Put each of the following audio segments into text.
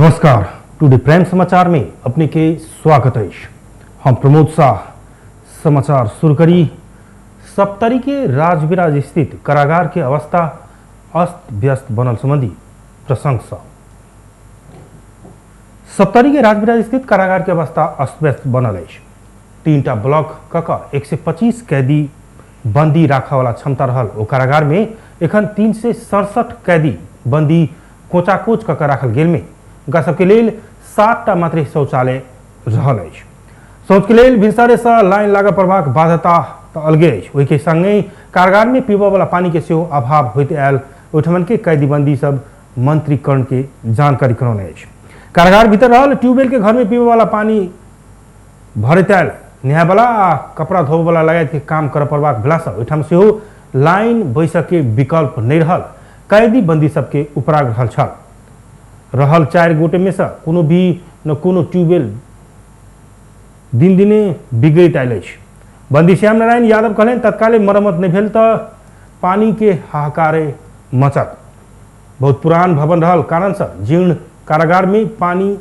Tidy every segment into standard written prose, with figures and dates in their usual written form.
नमस्कार, today prime समाचार में अपने के स्वागत है। हम प्रमोद शाह। समाचार शुरू करी। सप्तरी के राजविराज स्थित कारागार के अवस्था अस्त व्यस्त बनल संबंधी प्रशंसा। सप्तरी के राजविराज स्थित कारागार के अवस्था अस्त व्यस्त बनल अछि। 3टा ब्लॉक कक 125 कैदी बंदी राखवाला क्षमता रहल ओ कारागार में एखन 367 कैदी बंदी कोचाकोच कक राखल गेल में हुनका सबके लेल 7टा मात्रे शौचालय रहल अछि। शौच के लेल भिनसरे से लाइन लागऽ पड़बाक बाध्यता तऽ अलगे अछि। ओहिके संगे कारागार में पीबऽ वाला पानी के सेहो अभाव होइत आयल ओहिठमन के कैदी बंदी सब मंत्री कर्ण के जानकारी करौने अछि। कारागार भीतर रहल ट्यूबवेल के घर में पीबऽ वाला पानी भरैत आयल नहाय वाला आ कपड़ा धोबऽ वाला लगायत के काम करऽ पड़बाक भेलासँ ओहिठाम सेहो लाइन बैसऽ के विकल्प नहि रहल कैदी बंदी सबके उपराग रहल छल। रहल 4 गोटे में से कोनो भी न कोनो ट्यूबवेल दिन दिने बिगड़ैत आयल अछि। बंदी श्याम नारायण यादव कहलनि तत्काले मरम्मत नहि भेल तऽ पानी के हाहाकारे मचत। बहुत पुरान भवन रहल कारण से जीर्ण कारागार में पानी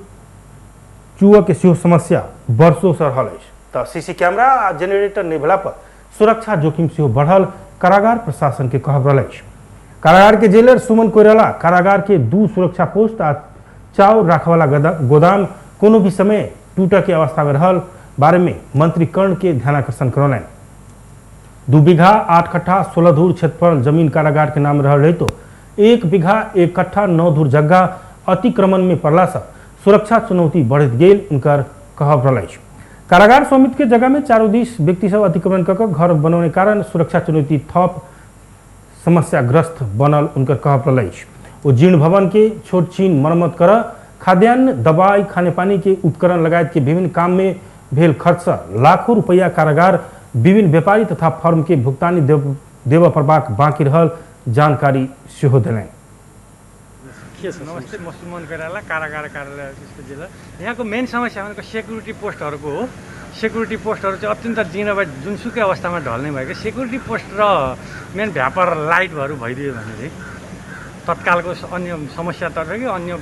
चुअ के सेहो समस्या वर्षों से रहल अछि। तऽ सीसी कैमरा आ जेनरेटर नहि भेला पर सुरक्षा जोखिम सेहो बढ़ल कारागार प्रशासन के कहब रहल अछि। कारागार के जेलर सुमन कोइराला कारागार के 2 सुरक्षा पोस्ट आ चाउर राखवाला गोदाम कोनो भी समय टूटऽ के अवस्था में रहल बारे में मंत्री कर्ण के ध्यानाकर्षण करौलनि। 2 बीघा 8 कट्ठा 16 धूर क्षेत्रफल जमीन कारागार के नाम रहल रहितो 1 बीघा 1 कट्ठा 9 धूर जगह अतिक्रमण में पड़ला से सुरक्षा चुनौती बढ़ैत गेल उनकर कहब रहल अछि। कारागार स्वामित्व के जगह में चारू दिस व्यक्ति सब अतिक्रमण कऽ घर बनौने कारण सुरक्षा चुनौती थप समस्याग्रस्त बनल उनकर कहब रहल अछि। ओ जीर्ण भवन के छोट छीन मरम्मत कर खाद्यान्न, दवाई, खानेपानी के उपकरण लगायत के विभिन्न काम में भेल खर्च से लाखों रुपया कारागार विभिन्न व्यापारी तथा फर्म के भुगतानी देबऽ पड़बाक बाँकी रहल जानकारी सेहो देलनि। के छ? नमस्ते, म सुमन कोइराला, कारागार कार्यालय अफिसको जेलर। यहाँको मेन समस्या भनेको सेक्युरिटी पोस्टहरूको हो। सेक्युरिटी पोस्टहरू चाहिँ अत्यन्त जीर्ण भए जुनसुकै अवस्थामा ढल्ने भएको सेक्युरिटी पोस्ट र मेन भ्यापर लाइटहरू भइदियो भने चाहिँ तत्कालको अन्य समस्या त कि अन्य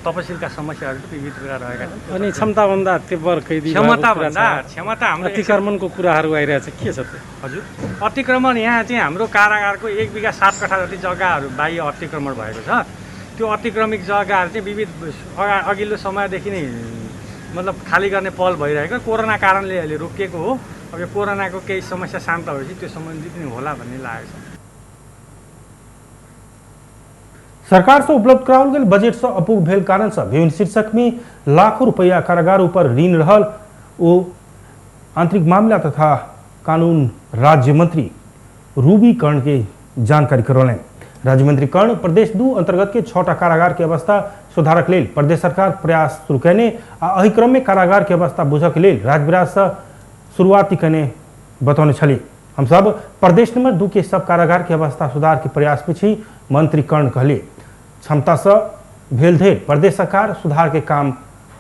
तपसिलका समस्याहरू चाहिँ विविध प्रकार रहेका छन्। अनि क्षमताभन्दा तेब्बर कैदी भएको क्षमताभन्दा कुरा छ। क्षमता हाम्रो अतिक्रमणको कुराहरू आइरहेछ, के छ त्यो? हजुर, अतिक्रमण यहाँ चाहिँ हाम्रो कारागारको 1 बिघा 7 कट्ठा जति जग्गाहरू बाह्य अतिक्रमण भएको छ। त्यो अतिक्रमित जग्गाहरू चाहिँ विविध अघिल्लो समयदेखि नै खाली गर्ने पहल भइरहेको, कोरोना कारणले अहिले रोकिएको हो। अब यो कोरोनाको केही समस्या शान्त भएपछि त्यो सम्बन्धी पनि होला भन्ने लागेको छ। सरकार से उपलब्ध कराओल गेल बजट से अपूग भेल कारण से विभिन्न शीर्षक में लाखों रुपया कारागार ऊपर ऋण रहल ओ आंतरिक मामला तथा कानून राज्य मंत्री रूबी कर्ण के जानकारी करौलनि। राज्य मंत्री कर्ण प्रदेश 2 अंतर्गत के 6टा कारागार के अवस्था सुधारक लेल प्रदेश सरकार प्रयास शुरू कयने आ एहि क्रम में कारागार के अवस्था बुझऽ के लेल राजविराज से शुरुआती कयने बतौने छली। हम सब प्रदेश नंबर 2 के सब कारागार के अवस्था सुधार के प्रयास में छी, मंत्री कर्ण कहली। क्षमता से भेल धरि प्रदेश सरकार सुधार के काम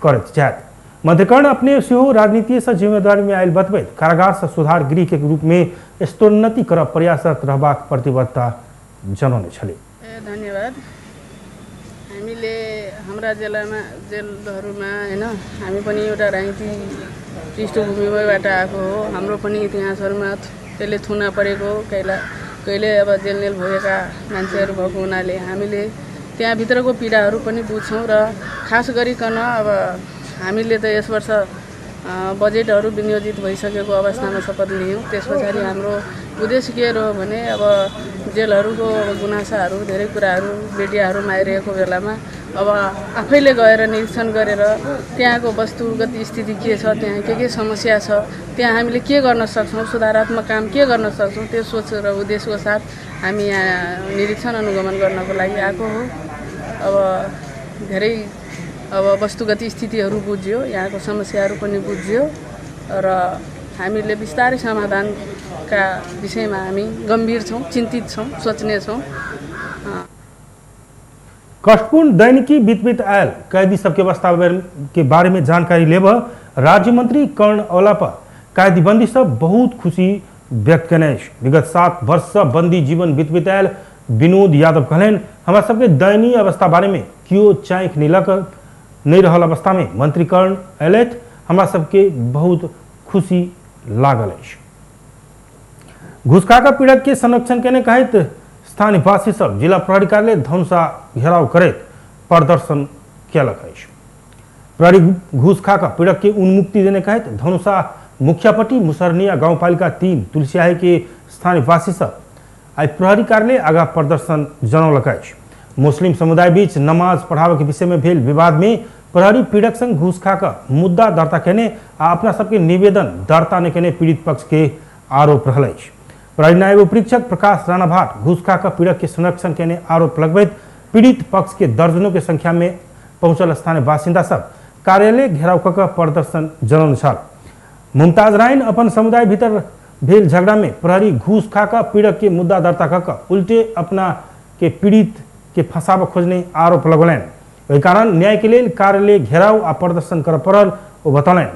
करैत जायत। मंत्री कर्ण अपने सेहो राजनीति से जिम्मेदारी में आयल बतबैत कारागार से सुधार गृह के रूप में स्तरोन्नति करब प्रयासरत रहबाक प्रतिबद्धता जनौने छली। धन्यवाद। हामीले हाम्रा जिल्लामा जेलहरूमा हैन, हामी पनि एउटा राजनीति पृष्ठभूमिबाट आएको हो। हाम्रो पनि इतिहासहरूमा कहिले थुना परेको, कहिले अब जेलनेल भएका मान्छेहरू भएको हुनाले हामीले त्यहाँभित्रको पीडाहरू पनि बुझ्छौँ र खास गरिकन अब हामीले त यस वर्ष बजेटहरू विनियोजित भइसकेको अवस्थामा शपथ लियौँ। त्यस पछाडि हाम्रो उद्देश्य के रह्यो भने अब जेलहरूको गुनासाहरू धेरै कुराहरू मिडियाहरूमा आइरहेको बेलामा अब आफैले गएर निरीक्षण गरेर त्यहाँको वस्तुगत स्थिति के छ, त्यहाँ के के समस्या छ, त्यहाँ हामीले के गर्न सक्छौँ, सुधारात्मक काम के गर्न सक्छौँ, त्यो सोच र उद्देश्यको साथ हामी यहाँ निरीक्षण अनुगमन गर्नको लागि आएको हो। अब धेरै अब वस्तुगत स्थितिहरू बुझ्यो, यहाँको समस्याहरू पनि बुझ्यो र हामीले बिस्तारै समाधानका विषयमा हामी गम्भीर छौँ, चिन्तित छौँ, सोच्ने छौँ। कष्टपूर्ण दैनिकी बीत आयल कैदी सबके अवस्था के बारे में जानकारी लेब राज्य मंत्री कर्ण औला पर कैदी बंदी सब बहुत खुशी व्यक्त कयने अछि। विगत 7 वर्ष से बंदी जीवन बीत आयल विनोद यादव कहलनि, हमरा सबके दयनीय अवस्था बारे में केओ चाँखि नहि लऽ कऽ नहि रहल अवस्था में मंत्रीकरण अयलथि, हमरा सबके बहुत खुशी लागल अछि। घूस खा कऽ पीड़क के संरक्षण केने कहैत स्थानीयवासी सब जिला प्रहरी कार्यालय धनुषा घेराव करैत प्रदर्शन केलक अछि। प्रहरी घूस खा कऽ पीड़क के उन्मुक्ति देने कहैत धनुषा मुखियापट्टी मुसरनिया गाउँपालिका 3 तुलसियाही के स्थानीयवासी सब आइ प्रहरी कार्यालय आगा प्रदर्शन जनौलक अछि। मुस्लिम समुदाय बीच नमाज पढ़ाबय के विषय में भेल विवाद में प्रहरी पीड़क संग घूस खा कऽ मुद्दा दर्ता केने आ अपना सबके निवेदन दर्ता नहि केने पीड़ित पक्ष के आरोप रहल अछि। प्रहरी नायब उपरीक्षक प्रकाश राणा भाट घूस खा कऽ पीड़क के संरक्षण केने आरोप लगबैत पीड़ित पक्ष के दर्जनों के संख्या में पहुंचल स्थानीय बासिन्दा सब कार्यालय घेराव कऽ कऽ प्रदर्शन जनौने छल। मुमताज राइन अपन समुदाय भीतर भेल झगड़ा में प्रहरी घूस खा कऽ पीड़क के मुद्दा दर्ता कऽ कऽ उल्टे अपना के पीड़ित के फंसाबऽ खोजने आरोप लगौलनि। ओहि कारण न्याय के लेल कार्यालय घेराव आ प्रदर्शन करऽ पड़ल ओ बतौलनि।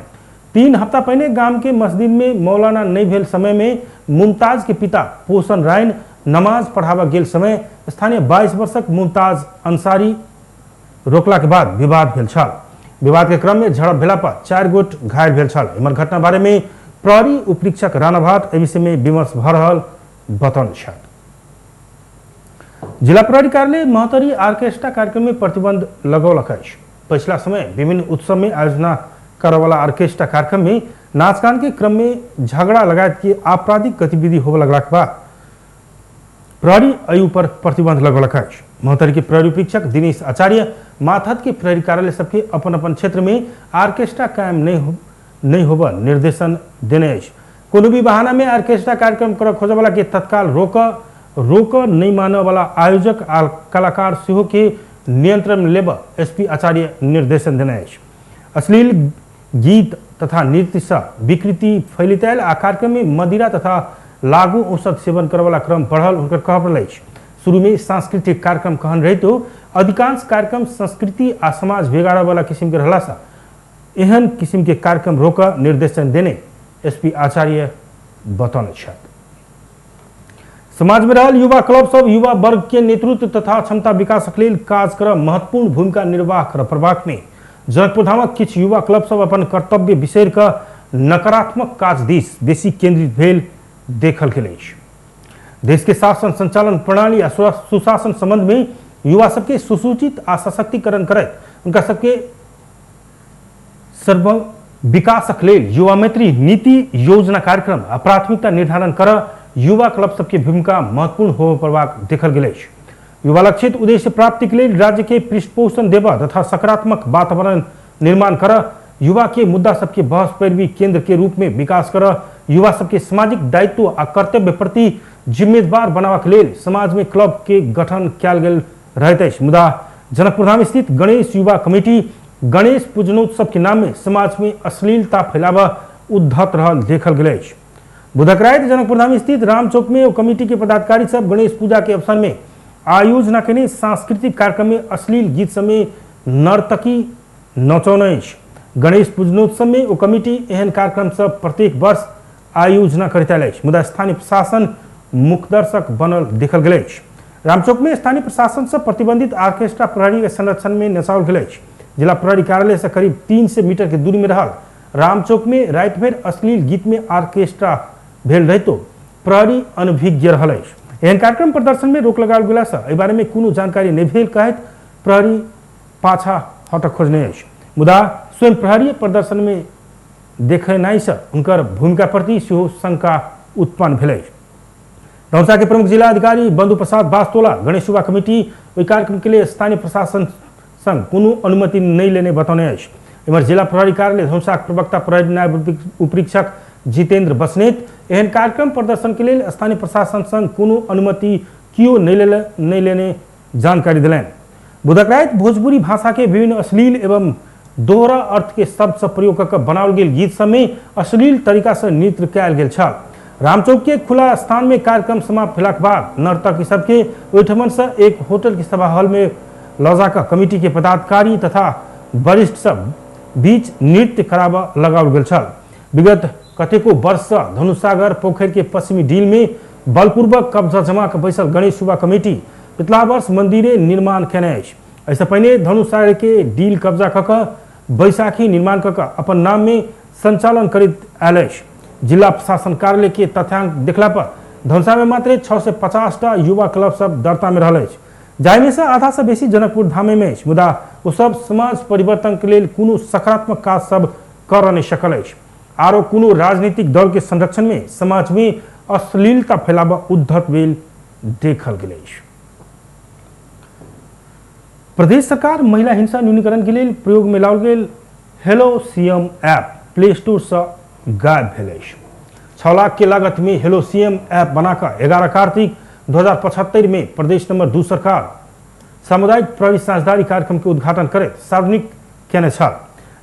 3 हफ्ता पहिने गाम के मस्जिद में मौलाना नहीं भेल समय में मुमताज के पिता पोषण राइन नमाज पढ़ाबऽ गेल समय स्थानीय 22 वर्षक मुमताज अंसारी रोकला के बाद विवाद भेल छल। विवाद के क्रम में झड़प भेला पर 4 गोट घायल भेल छल। एमहर घटना बारे में प्रहरी उपरीक्षक राणा भाट एहि विषय में विमर्श भऽ रहल बतौने छथि। जिला प्रहरी कार्यालय महोत्तरी आर्केस्ट्रा कार्यक्रम में प्रतिबंध लगौलक अछि। पछिला समय विभिन्न उत्सव में आयोजना करऽवला आर्केस्ट्रा कार्यक्रम में नाचगान के क्रम में झगड़ा लगायत के आपराधिक गतिविधि होबऽ लगलाक बाद प्रहरी एहि ऊपर प्रतिबंध लगौलक अछि। महोत्तरी के प्रहरी उपरीक्षक दिनेश आचार्य मातहत के प्रहरी कार्यालय सबके अपन अपन क्षेत्र में आर्केस्ट्रा कायम नहीं होबऽ निर्देशन देने अछि। कोनो भी बहाना में आर्केस्ट्रा कार्यक्रम करऽ खोजऽवला के तत्काल रोक नहीं मानऽ वाला आयोजक आ कलाकार सेहो के नियंत्रण में लेबऽ एसपी आचार्य निर्देशन देने अछि। अश्लील गीत तथा नृत्य सँ विकृति फैलित आयल आ कार्यक्रम में मदिरा तथा लागू औषध सेवन करऽवला क्रम बढ़ल हुनकर कहब रहल अछि। शुरू में सांस्कृतिक कार्यक्रम कहन रहितो अधिकांश कार्यक्रम संस्कृति आ समाज बिगाड़ऽवला किसिम के रहला सँ एहन किसिम के कार्यक्रम रोक निर्देशन देने एसपी आचार्य बतौने छथि। समाज में रहल युवा क्लब सब युवा वर्ग के नेतृत्व तथा क्षमता विकासक लेल काज कर महत्वपूर्ण भूमिका निर्वाह कर पड़बाक में जनकपुर धामक किछु युवा क्लब सब अपन कर्तव्य बिसरि कऽ नकारात्मक काज दिस बेसी केंद्रित भेल देखल गेल अछि। देश के शासन संचालन प्रणाली आ सुशासन संबंध में युवा सबके सुसूचित आ सशक्तिकरण करैत उनका सबके सर्व विकासक लेल युवा मैत्री नीति योजना कार्यक्रम आ प्राथमिकता निर्धारण कर युवा क्लब सबके भूमिका महत्वपूर्ण होबय पड़बाक देखल गेल अछि। युवा लक्षित उद्देश्य प्राप्ति के लेल राज्य के पृष्ठपोषण देबऽ तथा सकारात्मक वातावरण निर्माण कर युवा के मुद्दा सबके बहस पैरवी केंद्र के रूप में विकास कर युवा सबके सामाजिक दायित्व आ कर्तव्य प्रति जिम्मेदार बनाबक लेल समाज में क्लब के गठन कयल गेल रहैत अछि। मुदा जनकपुरधाम स्थित गणेश युवा कमेटी गणेश पूजनोत्सव के नाम में समाज में अश्लीलता फैलाबऽ उद्धत रहल देखल गेल अछि। बुधक राति जनकपुरधाम स्थित रामचौक में ओ कमेटी के पदाधिकारी सब गणेश पूजा के अवसर में आयोजना केने सांस्कृतिक कार्यक्रम में अश्लील गीत सब में नर्तकी नचौने अछि। गणेश पूजनोत्सव में ओ कमेटी एहन कार्यक्रम सब प्रत्येक वर्ष आयोजना करैत आयल अछि, मुदा स्थानीय प्रशासन मुखदर्शक बनल देखल गेल अछि। रामचौक में स्थानीय प्रशासन से प्रतिबंधित आर्केस्ट्रा प्रहरी के संरक्षण में नचाओल गेल अछि। जिला प्रहरी कार्यालय से करीब 300 मीटर के दूरी में रहल रामचौक में राति भरि अश्लील गीत में आर्केस्ट्रा भेल रहितो प्रहरी अनभिज्ञ रहल अछि। एहन कार्यक्रम प्रदर्शन में रोक लगाओल गेला से एहि बारे में कोनो जानकारी नहीं भेल कहैत प्रहरी पाछा हटक खोजने अछि। मुदा स्वयं प्रहरी प्रदर्शन में देखेनाइ से हुनकर भूमिका प्रति सेहो शंका उत्पन्न भेल अछि। धनुषा के प्रमुख जिला अधिकारी बंधु प्रसाद बास्तोला गणेश युवा कमेटी ओहि कार्यक्रम के लिए स्थानीय प्रशासन संग कोनो अनुमति नहीं लेने बतौने अछि। एम्हर जिला प्रहरी कार्यालय धनुषाक प्रवक्ता प्रहरी नायब उपरीक्षक जितेंद्र बस्नेत एहन कार्यक्रम प्रदर्शन के लेल स्थानीय प्रशासन संग कोनो अनुमति कियो नहीं लेने जानकारी देलनि। बुधक राति भोजपुरी भाषा के विभिन्न अश्लील एवं दोहरा अर्थ के शब्द सब प्रयोग कऽ बनाओल गेल गीत सब में अश्लील तरीका से नृत्य कयल गेल छल। रामचौक के खुला स्थान में कार्यक्रम समाप्त भेलाक बाद नर्तकी सबके ओहिठमन से एक होटल के सभा हॉल में लऽ जाकऽ कमेटी के पदाधिकारी तथा वरिष्ठ सब बीच नृत्य कराबऽ लगाओल गेल छल। विगत कतेको वर्ष से धनुषसागर पोखरि के पश्चिमी डील में बलपूर्वक कब्जा जमा कऽ बैसल गणेश युवा कमेटी पिछला वर्ष मंदिरे निर्माण केने अछि। एहिसँ पहिने धनुषा के डील कब्जा कऽ कऽ बैसाखी निर्माण कऽ कऽ अपन नाम में संचालन करैत आयल अछि। जिला प्रशासन कार्यालय के तथ्यांक देखला पर धनुषा में मात्र 650 टा युवा क्लब सब दर्ता में रहल अछि, जाहिमे से आधा से बेसी जनकपुर धामे में अछि। मुदा ओ सब समाज परिवर्तन के लेल कोनो सकारात्मक काज सब कर नहीं सकल अछि। आरो कोनो राजनीतिक दल के संरक्षण में समाज में अश्लीलता फैलाब उद्धत भेल देखल गेल अछि। प्रदेश सरकार महिला हिंसा न्यूनीकरण के लेल प्रयोग में लाओल गेल hello CM app play store से गायब भेल अछि। 6 लाख के लागत में हेलो सीएम ऐप बनाकर 11 कार्तिक 2075 में प्रदेश नंबर 2 सरकार सामुदायिक प्रहरी साझेदारी कार्यक्रम के उद्घाटन करैत सार्वजनिक केने छल।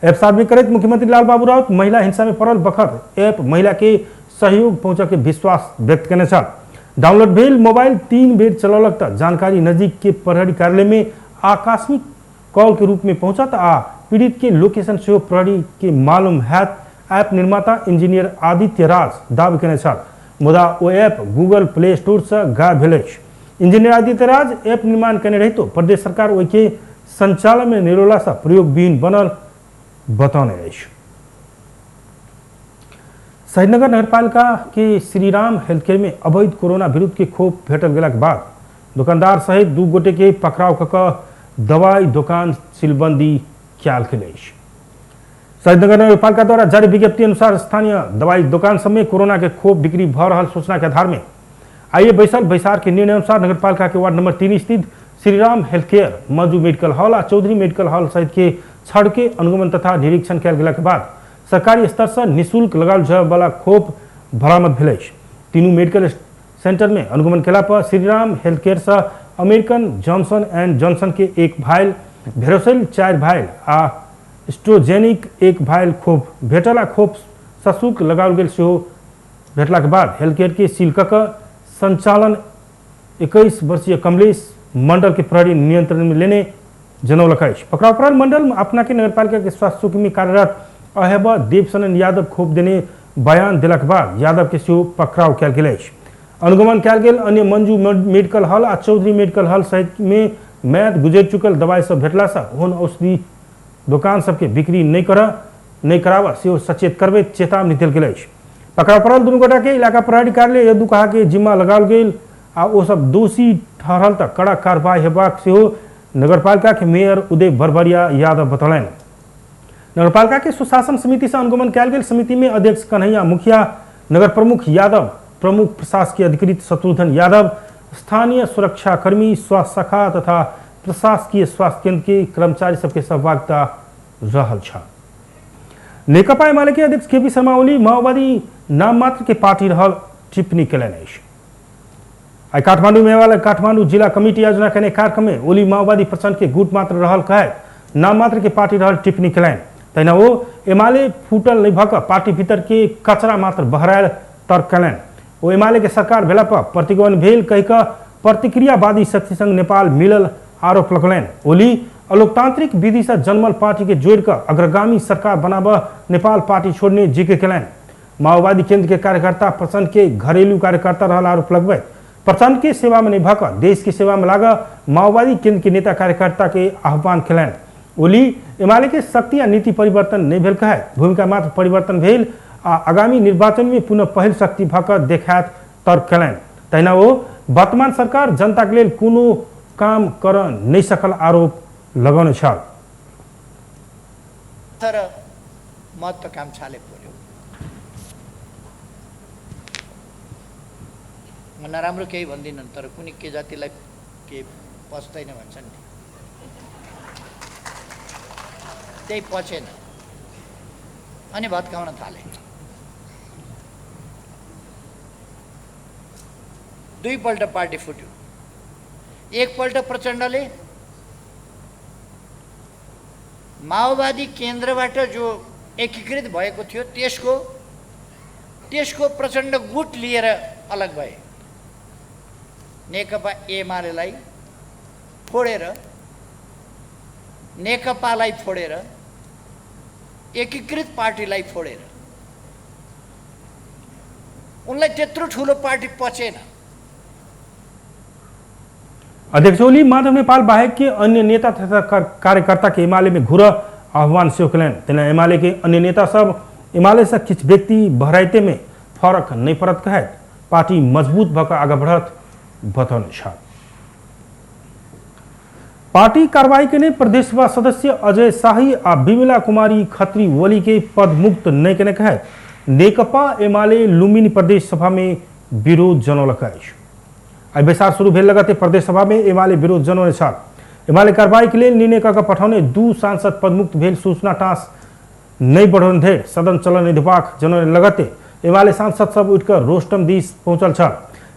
ऐप सार्वजनिक करैत मुख्यमंत्री लाल बाबू राउत महिला हिंसा में पड़ल बखत ऐप महिला के सहयोग पहुंचा के विश्वास व्यक्त केने छल। डाउनलोड भेल मोबाइल 3 बेर चलौलक त जानकारी नजदीक के प्रहरी कार्यालय में आकस्मिक कॉल के रूप में पहुंचत आ पीड़ित के लोकेशन सेहो प्रहरी के मालूम हैत। ऐप निर्माता इंजीनियर आदित्य राज दावी केने छल, मुदा ओ ऐप गूगल प्ले स्टोर से गायब भेल अछि। इंजीनियर आदित्य राज ऐप निर्माण केने रहितो प्रदेश सरकार ओहिके संचालन में निरोला से प्रयोगविहीन बनल बतौने अछि। शहीदनगर नगरपालिका के श्रीराम हेल्थ केयर में अवैध कोरोना विरुद्ध के खोप भेटल गेलाक बाद दुकानदार सहित 2 गोटे के पकड़ाव कऽ कऽ दवाई दुकान सीलबंदी कयल गेल अछि। शहीदनगर नगरपालिका द्वारा जारी विज्ञप्ति अनुसार स्थानीय दवाई दुकान सब में कोरोना के खोप बिक्री भऽ रहल सूचना के आधार में आइए बैसल बैसार के निर्णय अनुसार नगरपालिका के वार्ड नंबर 3 स्थित Shriram health care, Manju medical hall आ चौधरी मेडिकल हॉल सहित के छड़ के अनुगमन तथा निरीक्षण कयल गेलाक बाद सरकारी स्तर से निःशुल्क लगाओल जाय वाला खोप बरामद भेल अछि। तीनू मेडिकल सेंटर में अनुगमन केला पर श्रीराम हेल्थ केयर से अमेरिकन जॉनसन एंड जॉनसन के 1 भाइल, भेरोसेल 4 भाइल आ स्ट्रोजेनिक 1 भाइल खोप भेटल आ खोप सशुल्क लगाओल गेल सेहो भेटलाक बाद हेल्थ केयर के सील कऽ कऽ संचालन 21 वर्षीय कमलेश मंडल के प्रहरी नियंत्रण में लेने जनौलक अछि। पकड़ाव पड़ल मंडल अपना के नगरपालिका के स्वास्थ्य चौकी में कार्यरत अहेब देवसनन यादव खोप देने बयान दिलक बाद यादव के सेहो पकड़ाव कयल गेल अछि। अनुगमन कयल गेल अन्य मंजू मेडिकल हॉल आ चौधरी मेडिकल हॉल सहित में म्याद गुजरि चुकल दवाई सब भेटला से ओहन औषधि दोकान सबके बिक्री नहि कराबऽ सेहो सचेत करबैत चेतावनी देल गेल अछि। पकड़ाव पड़ल दुनू गोटा के इलाका प्रहरी कार्यालय यदुकहा के जिम्मा लगाओल गेल आ ओ सब दोषी ठहरल तऽ कड़ा कार्रवाई हेबाक सेहो नगरपालिका के मेयर उदय बरबरिया यादव बतौलनि। नगरपालिका के सुशासन समिति से अनुगमन कयल गेल समिति में अध्यक्ष कन्हैया मुखिया, नगर प्रमुख यादव, प्रमुख प्रशासकीय अधिकृत शत्रुघ्न यादव, स्थानीय सुरक्षाकर्मी, स्वास्थ्य शाखा तथा प्रशासकीय स्वास्थ्य केंद्र के कर्मचारी सबके सहभागिता रहल छल। नेकपा एमाले के अध्यक्ष केपी शर्मा ओली माओवादी नाम मात्र के पार्टी रहल टिप्पणी कयलनि अछि। आइ काठमांडू में वाला काठमांडू जिला कमिटी आयोजना केने कार्यक्रम में ओली माओवादी प्रचंड के गुट मात्र रहल कहैत नाम मात्र के पार्टी रहल टिप्पणी कयलनि। तहिना ओ एमाले फूटल नहीं भऽ कऽ पार्टी भीतर के कचरा मात्र बहरायल तर्क कयलनि। ओ एमाले के सरकार भेला पर प्रतिगमन भेल कहि कऽ प्रतिक्रियावादी शक्ति संग नेपाल मिलल आरोप लगौलनि। ओली अलोकतांत्रिक विधि से जन्मल पार्टी के जोड़ि कऽ अग्रगामी सरकार बनाबऽ नेपाल पार्टी छोड़ने जिक्र कयलनि। माओवादी केंद्र के कार्यकर्ता प्रचंड के घरेलू कार्यकर्ता रहल आरोप लगबैत प्रचंड के सेवा में नहीं भऽ कऽ देश के सेवा में लागऽ माओवादी केंद्र के नेता कार्यकर्ता के आह्वान कयलनि। ओली एमाले के शक्ति आ नीति परिवर्तन नहीं भेल कहैत भूमिका मात्र परिवर्तन भेल आ आगामी निर्वाचन में पुनः पहिल शक्ति भऽ कऽ देखायत तर्क कयलनि। तहिना ओ वर्तमान सरकार जनता के लेल कोनो काम कर नहीं सकल आरोप लगौने छल। तर महत्वाकांक्षाले पर्यो। म नराम्रो केही भन्दिनँ, तर कुनै के जातिलाई के पच्दैन भन्छन् नि, त्यही पचेन अनि भत्काउन थाले। दुईपल्ट पार्टी फुट्यो। एकपल्ट प्रचण्डले माओवादी केन्द्रबाट जो एकीकृत भएको थियो त्यसको प्रचण्ड गुट लिएर अलग भए। नेकपा एमालेलाई फोडेर, नेकपालाई फोडेर, एकीकृत पार्टीलाई फोडेर उनलाई त्यत्रो ठुलो पार्टी पचेन। अध्यक्ष ओली माधव नेपाल बाहेक के अन्य नेता तथा कार्यकर्ता के एमाले में घुर आह्वान सेहो कयलनि। तेना एमाले के अन्य नेता सब एमाले से किछु व्यक्ति बहराइते में फरक नहीं पड़त कहैत पार्टी मजबूत भऽ कऽ आगाँ बढ़त बतौने छल। पार्टी कार्रवाई के प्रदेश सभा सदस्य अजय शाही आ विमला कुमारी खत्री ओली के पद मुक्त नहीं केने कहैत नेकपा एमाले लुम्बिनी प्रदेश सभा में विरोध जनौलक अछि। आइ बैसार शुरू भेल लगते प्रदेश सभा में एमाले विरोध जनौने छल। एमाले कार्रवाई के लेल निर्णय कऽ पठौने 2 सांसद पदमुक्त भेल सूचना टाँस नहीं बढ़ौने धरि सदन चलन नहीं देबाक जनौने लगते एमाले सांसद सब उठिकऽ रोस्टम दिस पहुँचल छल।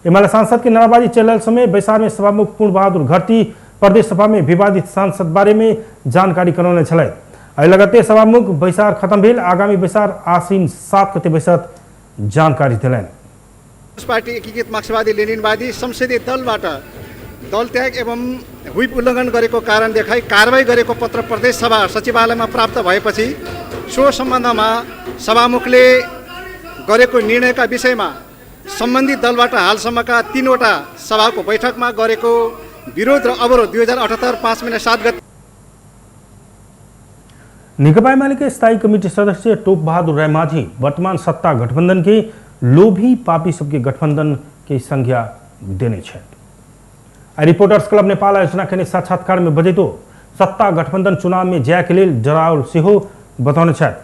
एमाले सांसद के नाराबाजी चल समय बैसार में सभामुख पूर्ण बहादुर घरती प्रदेश सभा में विवादित सांसद बारे में जानकारी करौने छलथि। एहि लगते सभामुख बैसार खत्म भेल आगामी बैसार आश्विन 7 गते बैसत जानकारी देलनि। पार्टी एकीकृत मार्क्सवादी लेनिनवादी संसदीय दलबाट दल त्याग एवं व्हिप उल्लङ्घन गरेको कारण देखाई कारवाही गरेको पत्र प्रदेश सभा सचिवालयमा प्राप्त भएपछि सो सम्बन्धमा सभामुखले गरेको निर्णयका विषयमा सम्बन्धित दलबाट हालसम्मका 3 वटा सभाको बैठकमा गरेको विरोध र अवरोध 2078 5 महिना 7 गते। नेकपा एमाले के स्थायी कमिटी सदस्य टोप बहादुर रायमाझी वर्तमान सत्ता गठबंधन के लोभी पापी सबके गठबंधन के संज्ञा देने छथि। रिपोर्टर्स क्लब नेपाल आयोजना केने साक्षात्कार में बजैतो सत्ता गठबंधन चुनाव में जाय के लेल डराओल सेहो बतौने छथि।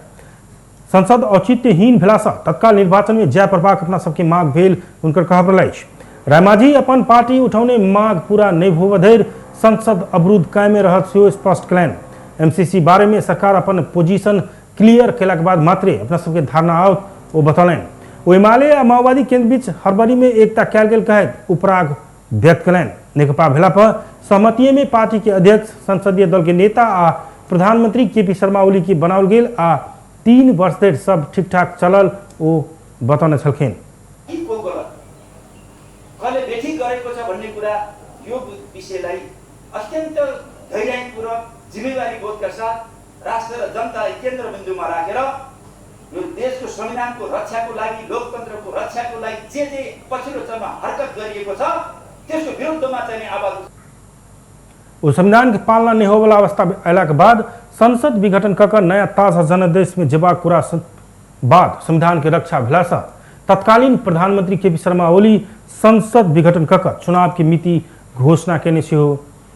संसद औचित्यहीन भेलासँ तत्काल निर्वाचन में जाय पड़बाक अपना सबके माग भेल हुनकर कहब रहल अछि। रायमाझी अपन पार्टी उठौने माग पूरा नहि होबय धरि संसद अवरुद्ध कायमे रहत सेहो स्पष्ट कयलनि। एमसीसी बारे में सरकार अपन पोजीशन क्लियर केलाक बाद मात्रे अपना सबके धारणा आओत ओ बतौलनि। ओ एमाले आ माओवादी केंद्र बीच हड़बड़ी में एकता कयल गेल कहैत उपराग व्यक्त कयलनि। नेकपा भेला पर सहमतिये में पार्टी के अध्यक्ष, संसदीय दल के नेता आ प्रधानमंत्री केपी शर्मा ओली के बनाओल गेल आ 3 वर्ष धरि सब ठीक ठाक चलल ओ बतौने छलखिन। कसले बेठिक गरेको छ भन्ने कुरा यो विषयलाई अत्यन्त धैर्यपूर्वक जिम्मेवारी बोधका साथ राष्ट्र र जनतालाई केन्द्रबिन्दुमा राखेर यो देशको संविधानको रक्षाको लागि, लोकतन्त्रको रक्षाको लागि जे जे पछिल्लो चरणमा हरकत गरिएको छ त्यसको विरुद्धमा चाहिँ आवाज। ओ संविधान के पालना नहीं होवाला अवस्था अयलाक बाद संसद विघटन कऽ कऽ नया ताजा जनादेश में जेबाक कुरा बाद संविधान के रक्षा भेलासँ तत्कालीन प्रधानमंत्री केपी शर्मा ओली संसद विघटन कऽ कऽ चुनाव के मिति घोषणा केने सेहो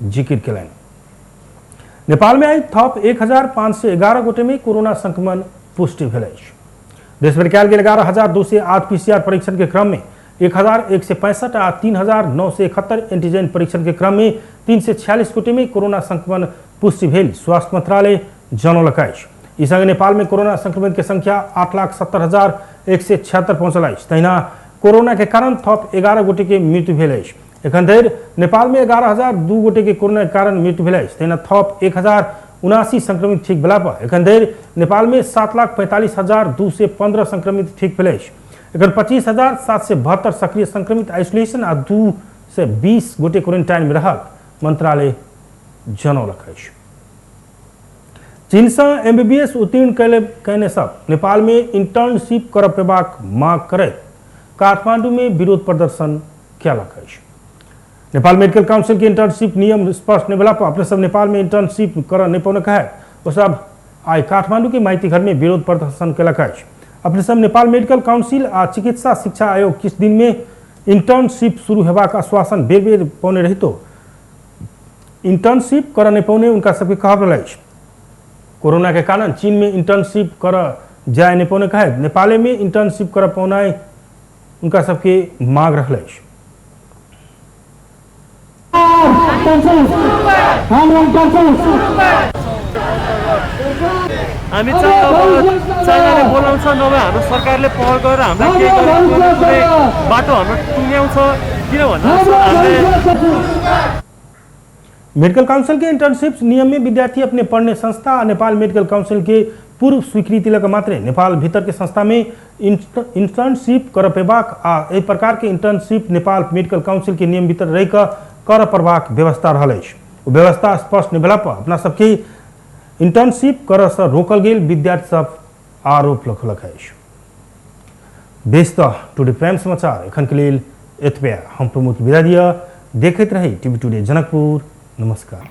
जिकिर केलनि। नेपाल में आइ थप 1511 गोटे में कोरोना संक्रमण पुष्टि भेल अछि। देशभरि कयल गेल 11,208 पीसीआर परीक्षण के क्रम में 1,165 आ 3,971 एंटीजन परीक्षण के क्रम में 346 गोटे में कोरोना संक्रमण पुष्टि भेल स्वास्थ्य मंत्रालय जनौलक अछि। ई संगे नेपाल में कोरोना संक्रमित के संख्या 8,70,176 पहुँचल अछि। तहिना कोरोना के कारण थप 11 गोटे के मृत्यु भेल अछि। एखन धरि नेपाल में 11,002 गोटे के कोरोना के कारण मृत्यु भेल अछि। तहिना थप 1,079 संक्रमित ठीक भेला पर एखन धरि नेपाल में 7,45,215 संक्रमित ठीक भेल अछि। एखन 25,772 सक्रिय संक्रमित आइसोलेशन आ 220 गोटे क्वारेंटाइन में रहल मंत्रालय जनौलक अछि। चीनसँ एमबीबीएस उत्तीर्ण कयने सब नेपाल में इंटर्नशिप कर पेबाक माग करैत काठमांडू में विरोध प्रदर्शन कयलक अछि। नेपाल मेडिकल काउंसिल के इंटर्नशिप नियम स्पष्ट नहीं भेला पर अपने सब नेपाल में इंटर्नशिप कर नहीं पौने कहैत ओ सब आइ काठमांडू के माइती घर में विरोध प्रदर्शन कयलक अछि। अपने सब नेपाल मेडिकल काउंसिल आ चिकित्सा शिक्षा आयोग किछु दिन में इंटर्नशिप शुरू हेबाक आश्वासन बेर बेर पौने रहितो इंटर्नशिप कर नहीं पौने उनका सबके कहब रहल अछि। कोरोना के कारण चीन में इंटर्नशिप कर जाय नहीं पौने कहैत नेपाले में इंटर्नशिप कर पौनाइ उनका सबके मांग रहल अछि। हामी चाहिँ अब चाइनाले बोलाउँछ नभए हाम्रो सरकारले पहल गरेर हामीलाई के कुनै बाटो हाम्रो टुङ्ग्याउँछ किन भन्दा मेडिकल काउंसिल के इंटर्नशिप नियम में विद्यार्थी अपने पढ़ने संस्था आ नेपाल मेडिकल काउंसिल के पूर्व स्वीकृति लग मात्रे नेपाल भीतर के संस्था में इंटर्नशिप कर पेबाक आ एहि प्रकार के इंटर्नशिप नेपाल मेडिकल काउंसिल के नियम भीतर रहि कऽ कर पड़बाक व्यवस्था रहल अछि। ओ व्यवस्था स्पष्ट नहि भेला पर अपना सबके इंटर्नशिप करऽसँ रोकल गेल विद्यार्थी सब आरोप लगौलक अछि। बेस तऽ टुडे प्राइम समाचार एखन के लेल एतबे। हम प्रमोद विदा दिअ। देखैत रही टीवी टुडे जनकपुर। नमस्कार।